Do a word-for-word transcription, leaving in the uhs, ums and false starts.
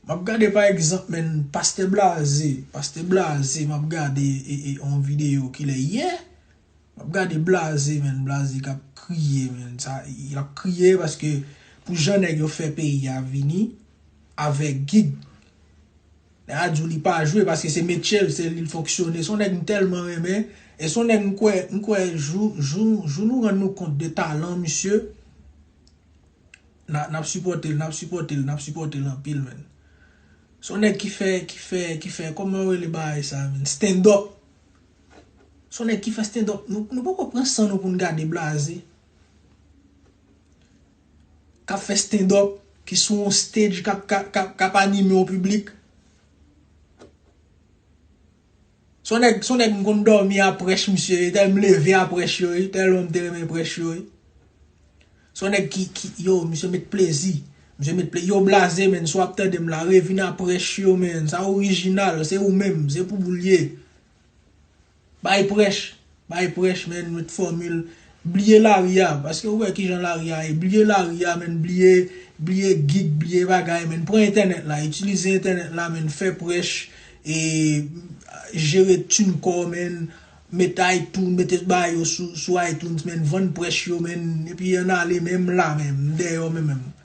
M ap gade pa egzanp, menn, pastè Blaze, pastè Blaze, m ap gade e, e, yon videyo kilè yè. M ap gade Blaze, menn, Blaze k ap kriye, menn. Sa, l ap kriye paske pou jan nèg yo fè peyi a vini avèk gig. Nèg a di w li pa jwe paske se metye l, se li l fonksyone. Se yon nèg m tèlman renmen. E se yon nèg m kwè, m kwè jou, jou, jou nou rann nou kont de talan misye, n a, n ap sipòte l, n ap sipòte l, n ap sipòte l anpil, menn. Se yon nèg ki fè, ki fè, ki fè, kòman yo rele bagay sa, menn? Stand up. Se yon nèg ki fè stand up. Nou, nou poko pran san nou pou n gade Blaze k ap fè stand up, ki sou yon stage, k ap, k ap, k ap, k ap anime yon piblik. Se yon nèg, se yon nèg m konn dòmi a prèch misye, tèl m leve a prèch yo, wi, tèlman m te renmen prèch yo, wi. Se yon nèg ki, ki, yo, misye met plezi. Misye met plezi. Yo, Blaze, menn, si w ap tande m la, revin a prèch yo, menn. Sa orijinal, se ou menm, se pou ou l ye. Bay prèch, bay prèch, menn, met fòmil. Bliye lari a, paske ou wè kijan lari a ye. Bliye lari a, menn, bliye, bliye gig, bliye bagay, menn. Pran entènèt la, itilize entènèt la, menn, fè prèch, e jere TuneCore, menn, met iTunes, mete bagay yo sou, sou iTunes, menn, vann prèch yo, menn, epi ann ale menm la menm, dèyè menm menm.